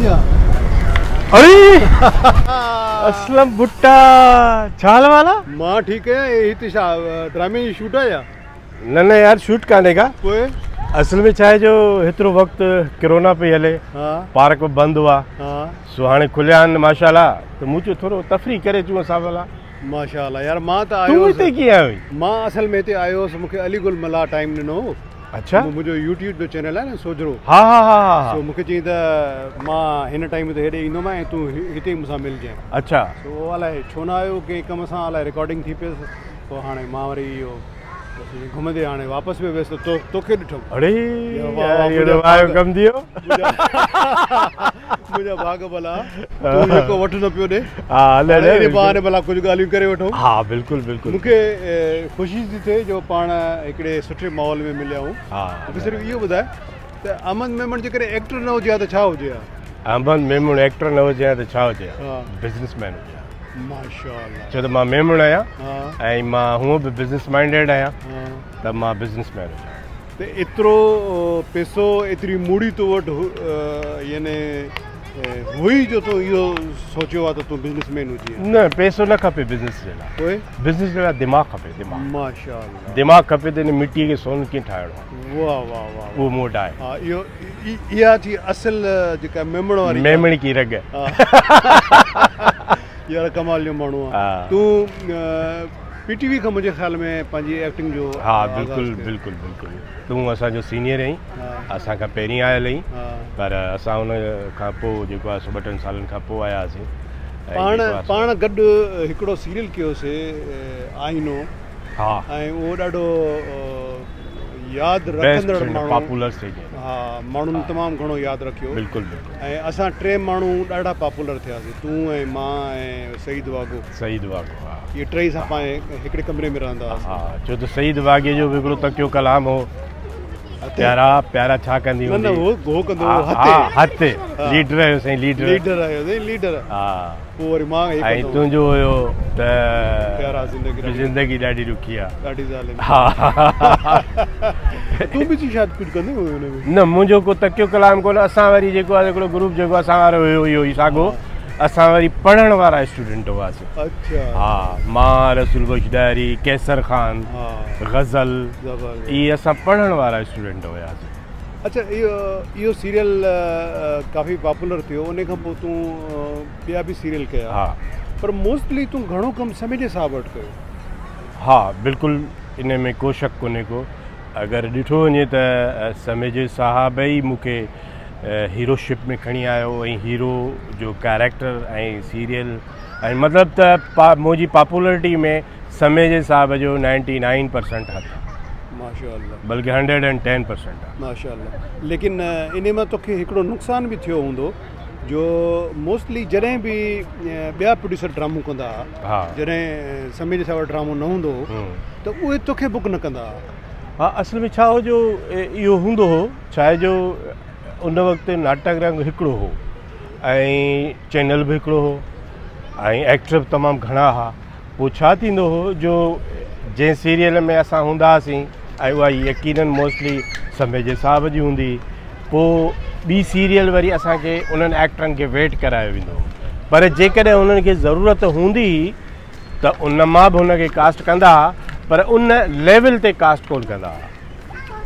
وڃان. اڙي اسلم ڀٽا ڇا حال احوال آ؟ مان ٺيڪ آهيان. هي هتي ڇا ڊرامي جي شوٽ آ يا؟ نه نه يار شوٽ ڪانهي ڪا. پوء؟ اصل ۾ ڇا آهي جو هيترو وقت ڪرونا پئي هلي، پارڪ به بند هئا، سو هاڻي کليا آهن ماشاءالله، ته مون چيو ٿورو تفريح ڪري اچون اسان ڀلا. ماشاءالله يار مان ته آيو تون هتي ڪيئن آيو آهين؟ مان اصل ۾ هتي آيو هوس، مون کي علي گل ملاح ٽائيم ڏنو هو. اڇا. منهنجو يوٽيوب جو چينل آهي نه سوجهرو. ها ها ها ها. سو مون کي چيائين ته مان هن ٽائيم تي هيڏي ايندومانء ۽ تون هتي ئي مون سان ملجانء. اڇا. سو الائي ڇو نه آيو، ڪنهن ڪم سان الائي رڪارڊنگ ٿي پيس، پوء هاڻي مان وري اهو بس ائين گهمندي هاڻي واپس پيو ويس ته توکي ڏٺم. اڙي يار اهو ته واهه جو ڪم ٿي ويو. منهنجا ڀاڳ ڀلا، تون جيڪو وٺ نه پيو ڏي. ها نه نه انهي بهاني ڀلا ڪجهه ڳالهيون ڪري وٺون. ها بلڪل بلڪل. مون کي خوشي ٿي ٿئي جو پاڻ هڪڙي سٺي ماحول ۾ مليا آهيون. ها. مون کي صرف اهو ٻڌاء ته احمد ميمڻ جيڪڏهن ايڪٽر نه هجي ها ته ڇا هجي ها؟ احمد ميمڻ ايڪٽر نه هجي ها ته ڇا هجي ها؟ بزنس مين هجي ها. ماشاءالله. ڇو ته مان ميمڻ آهيان ۽ مان هونء به بزنس مائنڊيڊ آهيان ته مان بزنس مين هجان ها. ته ايترو پيسو ايتري موڙي تو وٽ يعني هئي جو تو اهو سوچيو آ ته تون بزنس مين هجين ها؟ نه پيسو نه کپي بزنس جي لاء. پوء؟ بزنس جي لاء دماغ کپي دماغ. ماشاءالله. دماغ کپي ته ان مٽي کي سون ڪيئن ٺاهڻو آ. واه واه واه. اهو مون وٽ آهي. ها اهو اها ٿي اصل جيڪا ميمڻ واري. ميمڻ ڪي رڳ. يار ڪمال جو ماڻهو آ تون. پي ٽي وي کان منهنجي خيال ۾ پنهنجي ايڪٽنگ جو ها بلڪل بلڪل بلڪل تون اسان جو سينيئر آهين اسان کان پهرين آيل آهين پر اسان ان کان پوء جيڪو آهي سو ٻه ٽن سالن کان پوء آيا هئاسين. پاڻ پاڻ گڏ هڪڙو سيريل ڪيوسي آئينو ها ۽ اهو ڏاڍو ياد رکندڙ ماڻهو پاپولر سيريل ها ماڻهن تمام گهڻو ياد رکيو بلڪل بلڪل ۽ اسان ٽي ماڻهو ڏاڍا پاپولر ٿياسي تون ۽ مان ۽ سعيد واگهو. سعيد واگهو ها. اهي ٽئي اسان پاڻ هڪڙي ڪمري ۾ رهندا هئاسين. ها ڇو ته سعيد واگهي جو به هڪڙو تڪيو ڪلام هو پيارا پيارا ڇا ڪندي هوندي. نه نه هو هو ڪندو هو هتي. ها هتي ليڊر هيو سائين ليڊر. ليڊر هيو سائين ليڊر. ها. پوء وري مان هي ڪندو. ۽ تنهنجو هيو ته پيارا زندگي زندگي ڏاڍي ڏکي آ. ڏاڍي ظالم. ها. تون به شايد ڪجهه ڪندو هئين ان ۾. نه منهنجو ڪو تڪيو ڪلام ڪونه اسان وري جيڪو آهي هڪڙو گروپ جيڪو اسان وارو هيو اهو ئي ساڳو اسان وري پڙهڻ وارا اسٽوڊنٽ هئاسين. اڇا. ها مان رسول بخش ڏاهري، قيصر خان، غزل اهي اسان پڙهڻ وارا اسٽوڊنٽ هياسين. اڇا اهو اهو سيريل ڪافي پاپولر ٿيو ان کان پوء تون ٻيا به سيريل ڪيا. ها. پر موسٽلي تون گهڻو ڪم سميجي صاحب وٽ ڪيو. ها بلڪل ان ۾ ڪو شڪ ڪونهي ڪو اگر ڏٺو وڃي ته سميجي صاحب ئي مون کي هيرو شپ ۾ کڻي آيو ۽ هيرو جو ڪيريڪٽر ۽ سيريل ۽ مطلب ته منهنجي پاپولرٽي ۾ سميجي صاحب جو نائنٽي نائن پرسنٽ هٿ آ. ماشاءالله. بلڪه هنڊريڊ اينڊ ٽين پرسنٽ آ. ماشاءالله ليڪن انهي مان توکي هڪڙو نقصان به ٿيو هوندو جو موسٽلي جڏهن به ٻيا پروڊيوسر ڊرامو ڪندا ها جڏهن سميجي صاحب وٽ ڊرامو نه هوندو هو ته اهي توکي بڪ نه ڪندا ها. ها اصل ۾ ڇا هو جو اهو هوندو هو ڇا آهي جو ان وقت ناٽڪ رنگ هڪڙو هو ۽ چينل به هڪڙو هو ۽ ايڪٽر به تمام گهڻا هئا پوء ڇا ٿيندو هو جو جنهن سيريل ۾ اسان هوندا هئاسين ۽ اها يقينن موسٽلي سميجي صاحب جي هوندي هئي پوء ٻي سيريل وري اسان کي انهن ايڪٽرن کي ويٽ ڪرايو ويندو هو پر جيڪڏهن انهن کي ضرورت هوندي هئي ته ان مان به هن کي ڪاسٽ ڪندا ها پر ان ليول تي ڪاسٽ ڪون ڪندا ها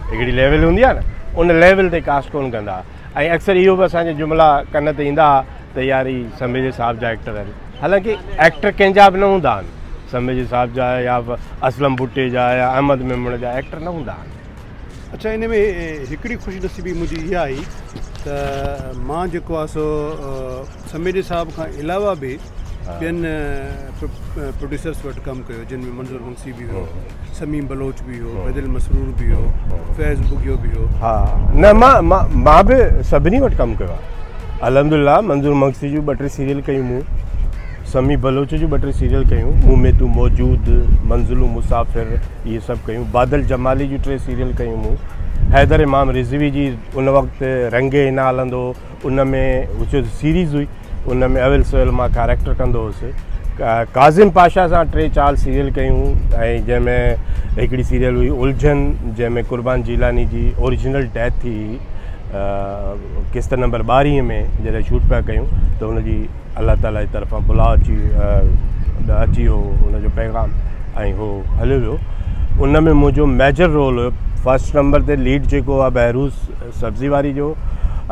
هڪڙي ليول هوندي آهي نه ان ليول تي ڪاسٽ ڪون ڪندا ها ۽ اڪثر اهو به اسانجا جملا ڪن تي ايندا ها ته يار هي سميجي صاحب جا ايڪٽر آهن حالانڪه ايڪٽر ڪنهن جا به نه هوندا آهن سميجي صاحب جا يا اسلم ڀٽي جا يا احمد ميمڻ جا ايڪٽر نه هوندا آهن. اڇا ان ۾ هڪڙي خوش نصيبي منهنجي اها آئي ته مان جيڪو آهي سو سميجي صاحب کان علاوه به ٻين پروڊيوسرس وٽ ڪم ڪيو جن ۾ منظور مگسي به هو، سميع بلوچ به هو، بدل مسرور به هو، فيض ٻگهيو به هو. ها نه مان مان به سڀني وٽ ڪم ڪيو آهي الحمدلله منظور مگسي جون ٻه ٽي سيريل ڪيون مون سميع بلوچ جون ٻه ٽي سيريل ڪيون مون ۾ تون موجود منزلون مسافر اهي سڀ ڪيون بادل جمالي جون ٽي سيريل ڪيون مون حيدر امام رضوي جي ان وقت رنگ حنا هلندو هو ان ۾ سيريز هئي ان ۾ اول سويل مان ڪاريڪٽر ڪندو هوس. ڪاظم پاشا سان ٽي چار سيريل ڪيون ۽ جنهن ۾ هڪڙي سيريل هئي الجهن جنهن ۾ قربان جيلاني جي اوريجنل ڊيٿ ٿي هئي قسط نمبر 12 ۾ جڏهن شوٽ پيا ڪيون ته هن جي الله تعالي جي طرفان بلاء اچي اچي ويو ان جو پيغام ۽ هو هليو ويو. ان ۾ منهنجو ميجر رول هيو فرسٽ نمبر تي ليڊ جيڪو آهي بهروز سبزي واري جو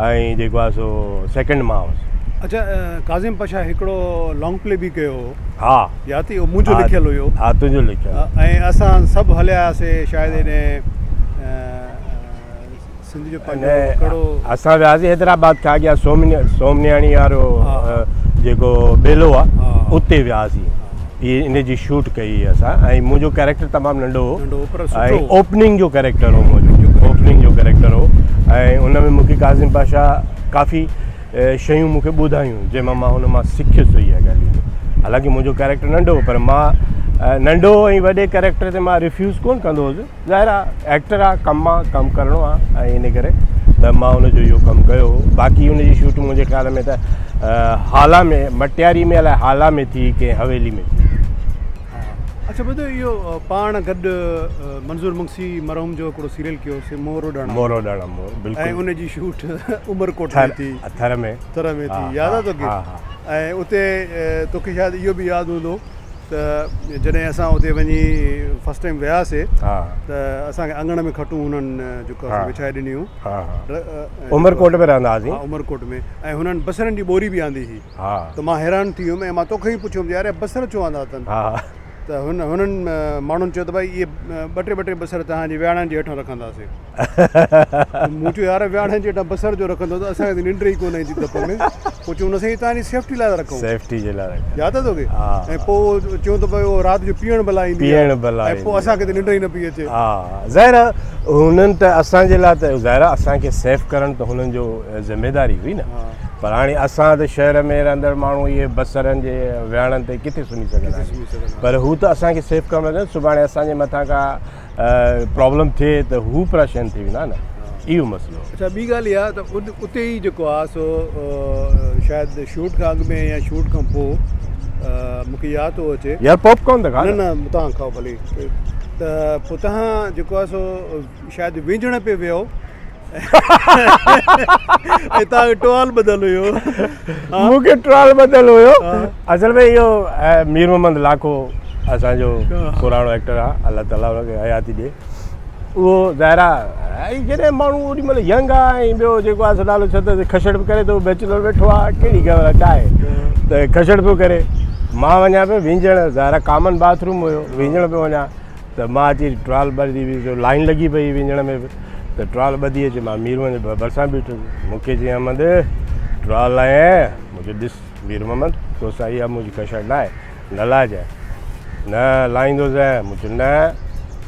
۽ جيڪو آهي سو سيڪنڊ مان هوس. اڇا ڪاظم پاشا هڪڙو لانگ پلي به ڪيو هو. ها. ياد اٿئي اهو منهنجو لکيل هيو. ها تنهنجو لکيل. ۽ اسان سڀ هليا هياسي شايد انهي سنڌ جو پنهنجو ڪهڙو. اسان وياسين حيدرآباد کان اڳيان سومنياڻي وارو جيڪو ٻيلو آ اتي وياسين اهي ان جي شوٽ ڪئي اسان ۽ منهنجو ڪيريڪٽر تمام ننڍو هو ۽ اوپننگ جو ڪيريڪٽر هو منهنجو اوپننگ جو ڪيريڪٽر هو ۽ ان ۾ مونکي ڪاظم پاشا ڪافي شيون مونکي ٻڌايون جنهن مان مان هن مان سکيس اها ڳالهيون حالانڪه منهنجو ڪيريڪٽر ننڍو هو پر مان ننڍو ۽ وڏي ڪيريڪٽر تي مان ريفيوز ڪونه ڪندو هوس ظاهر آ ايڪٽر آ ڪم آ ڪم ڪرڻو آ ۽ ان ڪري ته مان ان جو اهو ڪم ڪيو هو باقي ان جي شوٽ منهنجي خيال ۾ ته هالا ۾ مٽياري ۾ الائي هالا ۾ ٿي ڪنهن حويلي ۾ ٿي. اڇا ٻڌو اهو پاڻ گڏ منظور مگسي مرحوم جو هڪڙو سيريل ڪيو سي مور اڏاڻا مور اڏاڻا مور بلڪل ۽ ان جي شوٽ عمرڪوٽ ۾ ٿي ٿر ۾ ٿر ۾ ٿي ياد آ توکي ۽ اتي توکي شايد اهو به ياد هوندو ته جڏهن اسان اتي وڃي فرسٽ ٽائيم وياسي ته اسان کي اڱڻ ۾ کٽون هنن جيڪو آهي وڇائي ڏنيون عمرڪوٽ ۾ رهندا هئاسين عمرڪوٽ ۾ ۽ هنن بصرن جي ٻوري به آندي هئي ته مان حيران ٿي ويم ۽ مان توکي ئي پڇيم يار بصر ڇو آندا اٿن ته هن هنن ماڻهن چيو ته ڀائي اهي ٻه ٽي ٻه ٽي بصر توهان جي وياڻن جي هيٺان رکنداسين مون چيو يار وياڻن جي هيٺان بصر جو رکندو ته اسان کي ته ننڊ ئي ڪونه ايندي ڌپ ۾. پوء چيون نه سائين توهان جي سيفٽي لاء ٿا رکون. سيفٽي جي لاء رکون. ياد آ توکي؟ ها. ۽ پوء چيون ته ڀئي رات جو پيئڻ بلا ايندي آ. پيئڻ بلا ۽ پوء اسان کي ته ننڊ ئي نه پئي اچي. ها ظاهر آ هنن ته اسان جي لاء ته ظاهر آ اسان کي سيف ڪرڻ ته هنن جو ذميداري هئي نه پر هاڻي اسان ته شهر ۾ رهندڙ ماڻهو اهي بصرن جي وياڻن تي ڪٿي سمهي سگهندا آهيون پر هو ته اسان کي سيف ڪرڻ لاء سڀاڻي اسان جي مٿان ڪا پرابلم ٿئي ته هو پريشان ٿي ويندا نه اهو مسئلو. اڇا ٻي ڳالهه اها ته اتي ئي جيڪو آ سو شايد شوٽ کان اڳ ۾ يا شوٽ کان پوء مون کي ياد ٿو اچي. يار پاپ ڪارن ته کاء نه نه توهان کائو ڀلي ته پوء توهان جيڪو آ سو شايد وينجهڻ پئي ويو ۽ توهان کي ٽوال ٻڌل هيو. مون کي ٽوال ٻڌل هيو. اصل ۾ اهو مير محمد لاکو اسان جو پراڻو ايڪٽر آ الله تعالي ان کي حياتي ڏي اهو ظاهر آ ۽ جڏهن ماڻهو اوڏي مهل ينگ آ ۽ ٻيو جيڪو آ سو نالو ڇا اٿس کشڙ به ڪري ٿو بيچلر ويٺو آ ڪهڙي خبر آ ڇا آهي ته کشڙ پيو ڪري مان وڃان پيو وينجهڻ ظاهر آ ڪامن باٿ روم هيو وينجهڻ پيو وڃان ته مان اچي ٽوال ٻڌي ويس لائين لڳي پئي وينجهڻ ۾ به ته ٽوال ٻڌي اچي مان مير محمد جي ڀرسان بيٺس مون کي چيائين احمد ٽوال لاهيائين مون چيو ڏس مير محمد تو سان اها منهنجي کشڙ نه آهي نه لاهجانء نه لاهيندوسانء مون چيو نه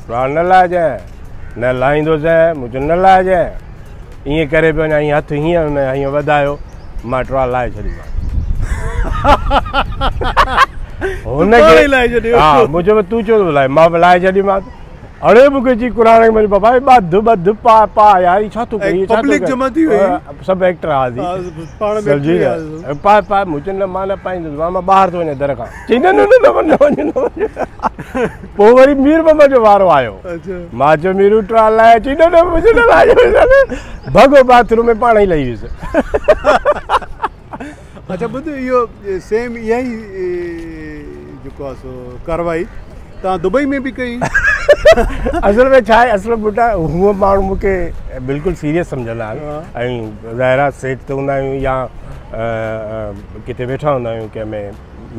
ٽوال نه لاهجانء نه لاهيندوسانء مون چيو نه لاهجانء ائين ڪري پيو وڃان ائين هٿ هيئن هن هيئن وڌايو مان ٽوال لاهي ڇڏيومانس. هن کي ها مون چيو تون ڇو ٿو لاهين مان به لاهي ڇڏيومانس. اڙي مون کي چي قرآن کي منهنجو بابا ٻڌ ٻڌ پا پا يار هي ڇا ٿو ڪرين ڇا پبلڪ جمع ٿي وئي سڀ ايڪٽر هئاسين پاڻ ۾ سمجهي نه پا پا مون چيو نه مان نه پائيندس مان ٻاهر ٿو وڃان در کان چي نه نه نه نه وڃ نه وڃ پوء وري مير محمد جو وارو آيو مان چيو ميرو ٽوال لاهي چي نه نه منهنجو نه لاهي ڀڳو باٿ روم ۾ پاڻ ئي لهي ويس. اڇا ٻڌ اهو سيم اها ئي جيڪو آهي سو ڪارروائي توهان دبئي ۾ به ڪئي. اصل ۾ ڇا آهي اسلم ڀٽا هونء ماڻهو مون کي بلڪل سيريس سمجهندا آهن ۽ ظاهر آهي سيٽ تي هوندا آهيون يا ڪٿي ويٺا هوندا آهيون ڪنهن ۾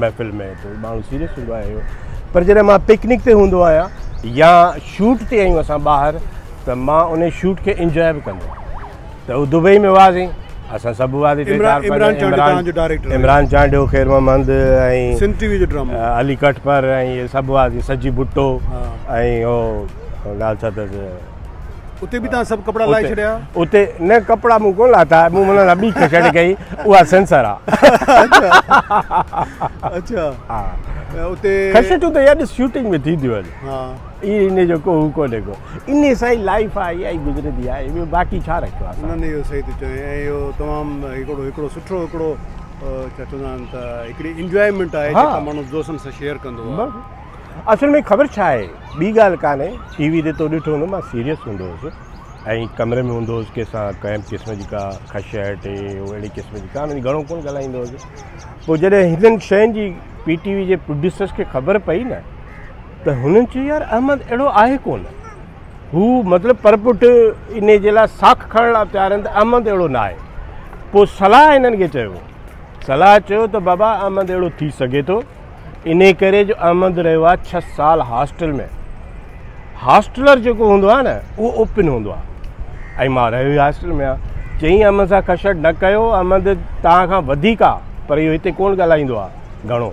محفل ۾ ته ماڻهو سيريس هوندو آهي پر جڏهن مان پڪنڪ تي هوندو آهيان يا شوٽ تي آهيون اسان ٻاهر ته مان ان شوٽ کي انجواء به ڪندو آهيان ته هو دبئي ۾ هئاسين اسان سڀ هئاسين ٽي چار عمران چانڊيو توهان جو ڊائريڪٽر عمران چانڊيو خير محمد ۽ سنڌ ٽي وي جو ڊرامو علي ڪٽپر ۽ اهي سڀ هئاسين سجي ڀٽو ۽ هو نالو ڇا اٿس اتي به توهان سڀ ڪپڙا لاهي ڇڏيا؟ اتي نه ڪپڙا مون ڪونه لاٿا مون هن سان ٻي کشڙ ڪئي اها سينسر آ. اڇا ها اتي کشٽون ته يار ڏس شوٽنگ ۾ ٿينديون آهن. ها اي ان جو ڪو هو ڪونهي ڪو انهي سان ئي لائف آ اها ئي گذرندي آهي ٻيو باقي ڇا رکيو آ اسان. نه نه اهو صحيح ٿو چوين ۽ اهو تمام هڪڙو هڪڙو سٺو هڪڙو ڇا چوندا آهن ته هڪڙي انجوائمينٽ آهي جيڪا ماڻهو دوستن سان شيئر ڪندو آ. اصل ۾ خبر ڇا آهي ٻي ڳالهه ڪانهي ٽي وي تي تو ڏٺو هوندو مان سيريس هوندو هوس ۽ ڪمري ۾ هوندو هوس ڪنهن سان ڪنهن به قسم جي ڪا خشهٽ اهڙي قسم جي ڪانه هوندي گهڻو ڪونه ڳالهائيندو هوس پوء جڏهن هنن شين جي پي ٽي وي جي پروڊيوسرس کي خبر پئي نه ته هنن چيو يار احمد اهڙو آهي ڪونه هو مطلب پرپٺ ان جي لاء ساک کڻڻ لاء تيار آهن ته احمد اهڙو نه آهي پوء صلاح هنن کي چيو صلاح چيو ته بابا احمد اهڙو ٿي سگهي ٿو ان ڪري جو احمد رهيو آهي ڇهه سال هاسٽل ۾ هاسٽلر جيڪو هوندو آهي نه اهو اوپن هوندو آهي ۽ مان رهيو ئي هاسٽل ۾ آهيان چيائين احمد سان خشهٽ نه ڪيو احمد توهان کان وڌيڪ آهي پر اهو هتي ڪونه ڳالهائيندو آهي گهڻو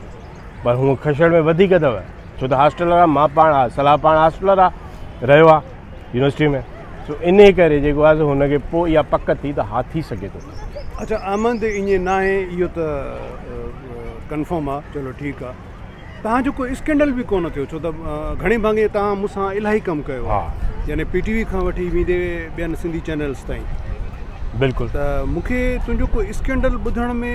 پر هونء خشهٽ ۾ وڌيڪ اٿو ڇو ته هاسٽلر آهي مان پاڻ صلاح پاڻ هاسٽلر آهي رهيو آهي يونيورسٽي ۾ سو ان ڪري جيڪو آهي سو هن کي پوء اها پڪ ٿي ته ها ٿي سگهي ٿو. اڇا احمد ائين ناهي اهو ته ڪنفرم آ چلو ٺيڪ آ توهان جو ڪو اسڪينڊل به ڪونه ٿيو ڇو ته گهڻي ڀاڱي توهان مون سان الاهي ڪم ڪيو آ يعني پي ٽي وي کان وٺي ويندي ٻين سنڌي چينلز تائين بلڪل ته مون کي تنهنجو ڪو اسڪينڊل ٻڌڻ ۾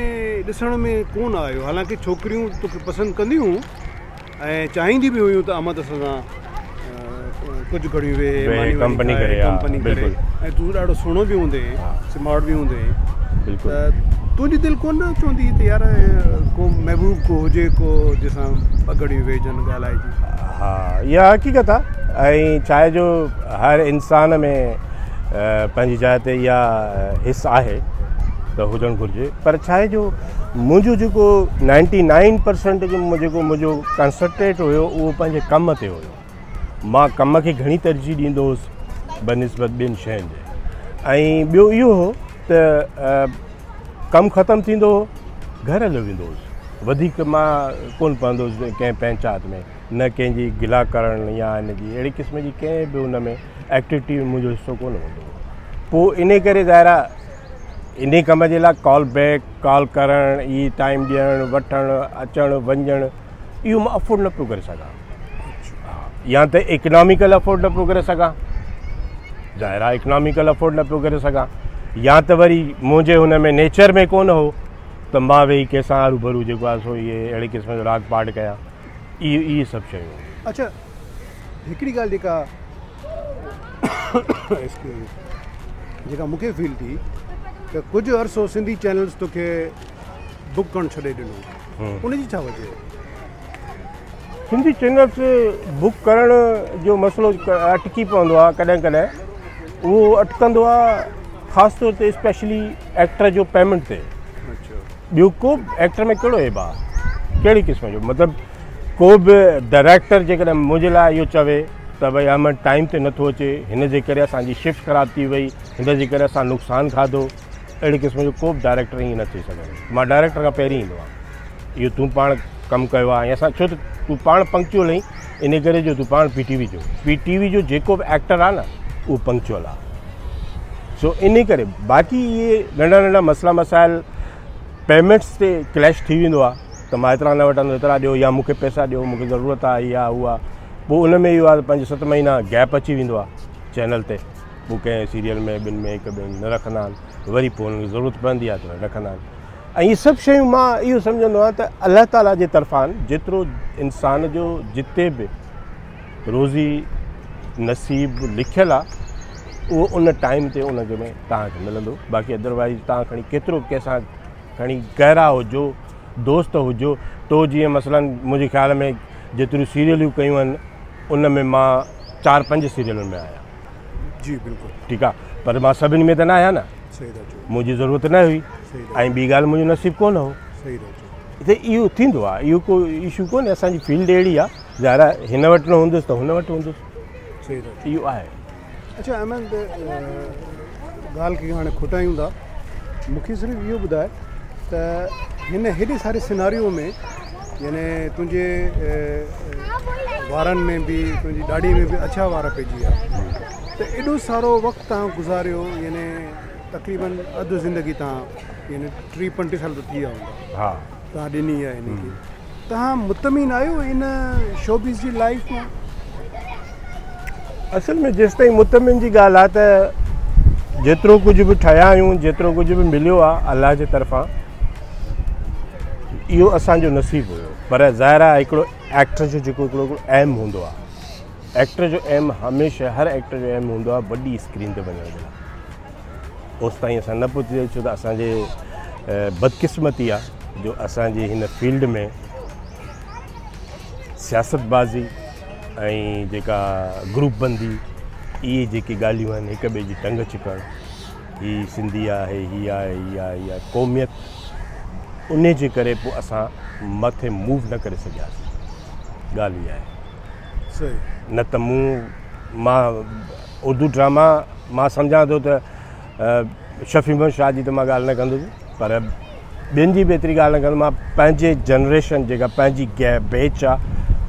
ڏسڻ ۾ ڪونه آيو حالانڪه ڇوڪريون توکي پسند ڪنديون هيون ۽ چاهيندي به هيون ته احمد اسان سان ڪجهه گهڙيون ويهي ماني ڪمپني ڪري ڪمپني ڪري ۽ تون ڏاڍو سهڻو به هوندين سمارٽ به هوندين بلڪل ته تنهنجي دل ڪونه چوندي ته يار ڪو محبوب ڪو هجي ڪو جنهن سان ٻه گهڙيون ويهجن ڳالهائجي. ها اها حقيقت آهي ۽ ڇا آهي جو هر انسان ۾ پنهنجي جاء تي اها حس آهي ته هجڻ گهرجي پر ڇا آهي جو منهنجو جيڪو نائنٽي نائن پرسنٽ جيڪو منهنجو ڪانسنٽريٽ هيو اهو پنهنجي ڪم تي هيو مان ڪم کي گهڻي ترجيح ڏيندو هوس بنسبت ٻين شين جي ۽ ٻيو اهو هو ته ڪم ختم ٿيندو هو گهر هليو ويندو هوس وڌيڪ مان ڪونه پوندو هوس ڪنهن پنچات ۾ نه ڪنهن جي گلا ڪرڻ يا ان جي اهڙي قسم جي ڪنهن به ان ۾ ايڪٽيوٽي ۾ منهنجو حصو ڪونه هوندو هو پوء ان ڪري ظاهر آهي ان ڪم جي لاء ڪال بيڪ ڪال ڪرڻ هي ٽائيم ڏيڻ وٺڻ اچڻ وڃڻ اهو مان افورڊ نه پيو ڪري سگهان يا ته اڪناميڪل افورڊ نه پيو ڪري سگهان ظاهر آهي اڪناميڪل افورڊ نه پيو ڪري سگهان يا ته وري منهنجي هن ۾ نيچر ۾ ڪونه هو ته مان ويهي ڪنهن سان هرو ڀرو جيڪو آهي سو اهي اهڙي قسم جو راڳ پاٽ ڪيان اهي اهي سڀ شيون. اڇا هڪڙي ڳالهه جيڪا جيڪا مون کي فيل ٿي ته ڪجهه عرصو سنڌي چينلز توکي بڪ ڪرڻ ڇڏي ڏنو ان جي ڇا وجه هئي؟ سنڌي چينلز بڪ ڪرڻ جو مسئلو اٽڪي پوندو آهي ڪڏهن ڪڏهن اهو اٽڪندو آهي خاص طور تي اسپيشلي ايڪٽر جو پيمنٽ تي ٻيو ڪو به ايڪٽر ۾ ڪهڙو عيب آهي ڪهڙي قسم جو مطلب ڪو به ڊائريڪٽر جيڪڏهن منهنجي لاء اهو چوي ته ڀئي احمد ٽائيم تي نٿو اچي هن جي ڪري اسانجي شفٽ خراب ٿي وئي هن جي ڪري اسان نقصان کاڌو اهڙي قسم جو ڪو به ڊائريڪٽر ائين نه چئي سگهندو مان ڊائريڪٽر کان پهرين ايندو آهيان اهو تون پاڻ ڪم ڪيو آهي ۽ اسان ڇو ته تون پاڻ پنڪچوئل آهين ان ڪري جو تون پاڻ پي ٽي وي جو پي ٽي وي جو جيڪو به ايڪٽر آهي نه اهو پنڪچوئل آهي سو ان ڪري باقي اهي ننڍا ننڍا مسئلا مسائل پيمينٽس تي ڪليش ٿي ويندو آهي ته مان ايترا نه وٺندس ايترا ڏيو يا مون کي پئسا ڏيو مون کي ضرورت آهي اها اها پوء ان ۾ اهو آهي ته پنج ست مهينا گيپ اچي ويندو آهي چينل تي پوء ڪنهن سيريل ۾ ٻن ۾ هڪ ٻن نه رکندا آهن وري پوء انهن کي ضرورت پوندي آهي ته رکندا آهن ۽ اهي سڀ شيون مان اهو سمجهندو آهيان ته الله تعاليٰ جي طرفان جيترو انسان جو جتي به روزي نصيب لکيل آهي اهو ان ٽائيم تي ان ۾ توهان کي ملندو باقي ادروائز توهان کڻي ڪيترو به ڪنهن سان کڻي گهرا هجو دوست هجو تو جيئن مثلا منهنجي خيال ۾ جيتريون سيريلون ڪيون آهن ان ۾ مان چار پنج سيريلن ۾ آهيان جي بلڪل ٺيڪ آهي پر مان سڀني ۾ ته نه آهيان نه منهنجي ضرورت نه هئي ۽ ٻي ڳالهه منهنجو نصيب ڪونه هو ته اهو ٿيندو آهي اهو ڪو اشو ڪونهي اسانجي فيلڊ اهڙي آهي ظاهر آهي هن وٽ نه هوندس ته هن وٽ هوندس اهو آهي. اڇا احمد ڳالهه کي هاڻي کٽايون ٿا مون کي صرف اهو ٻڌاء ته هن هيڏي ساري سيناريو ۾ يعني تنهنجي وارن ۾ به تنهنجي ڏاڙهي ۾ به اڇا وار پئجي ويا ته ايڏو سارو وقت توهان گذاريو يعني تقريبن اڌ زندگي توهان يعني ٽيهه پنٽيهه سال ته ٿي ويا هوندا ها توهان ڏني آهي هن کي توهان مطمئن آهيو ان شوبز جي لائيف مان؟ اصل ۾ جيستائين مطمئن جي ڳالهه آهي ته جيترو ڪجهه به ٺهيا آهيون جيترو ڪجهه به مليو آهي الله جي طرفان اهو اسان جو نصيب هيو پر ظاهر آهي هڪڙو ايڪٽر جو جيڪو هڪڙو ايم هوندو آهي ايڪٽر جو ايم هميشه هر ايڪٽر جو ايم هوندو آهي وڏي اسڪرين تي وڃڻ جي لاء اوستائين اسان نه پهچي ڇو ته اسان جي بدقسمتي آهي جو اسان جي هن فيلڊ ۾ سياست بازي ۽ جيڪا گروپ بندي اهي جيڪي ڳالهيون آهن هڪ ٻئي جي ٽنگ ڇڪڻ هي سنڌي آهي هي آهي هي آهي هي آهي قوميت ان جي ڪري پوء اسان مٿي موو نه ڪري سگهياسين ڳالهه اها آهي صحيح نه ته مون مان اردو ڊراما مان سمجهان ٿو ته شفيع محمد شاهه جي ته مان ڳالهه نه ڪندس پر ٻين جي به ايتري ڳالهه نه ڪندس مان پنهنجي جنريشن جيڪا پنهنجي بيچ آهي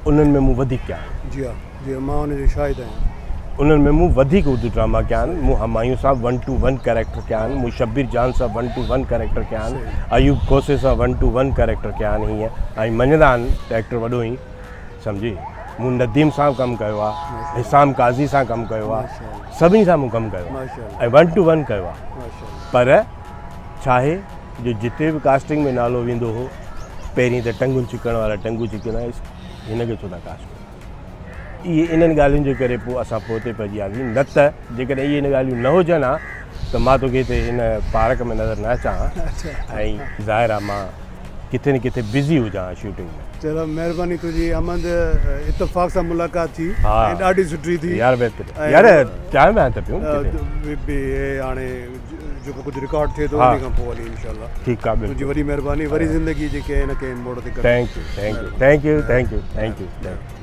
انهن ۾ مون وڌيڪ ڪيا آهن. جي ها جي ها مان ان جو شاهد آهيان. انهن ۾ مون وڌيڪ اردو ڊراما ڪيا آهن مون همايون سان ون ٽو ون ڪريڪٽر ڪيا آهن مون شبير جان سان ون ٽو ون ڪريڪٽر ڪيا آهن ايوب کوسي سان ون ٽو ون ڪريڪٽر ڪيا آهن هيئن ۽ مڃندا آهن ته ايڪٽر وڏو آهين سمجهي مون نديم سان ڪم ڪيو آ حسام قاضي سان ڪم ڪيو آ سڀني سان مون ڪم ڪيو آ ۽ ون ٽو ون ڪيو آ پر ڇا آهي جو جتي به ڪاسٽنگ ۾ نالو ويندو هو پهرين ته ٽنگون ڇڪڻ وارا ٽنگون ڇڪندا هن کي ڇو ٿا ڪاسٽ ڪيو اهي انهن ڳالهين جي ڪري پوء اسان پوئتي پئجي وياسين نه ته جيڪڏهن اهي ڳالهيون نه هجن ها ته مان توکي هتي هن پارڪ ۾ نظر نه اچان ها ۽ ظاهر آ مان ڪٿي نه ڪٿي بزي هجان ها شوٽنگ ۾. چلو مهرباني تنهنجي احمد اتفاق سان ملاقات ٿي ۽ ڏاڍي سٺي ٿي. يار بهترين يار چانهه وانهه ته پيون ڪٿي. هاڻي جيڪو ڪجهه رڪارڊ ٿئي ٿو ان کان پوء هلي انشاء الله. ٺيڪ آ بلڪل. تنهنجي وڏي مهرباني وري زندگي جي ڪنهن نه ڪنهن موڙ تي thank you thank you thank you thank you thank you.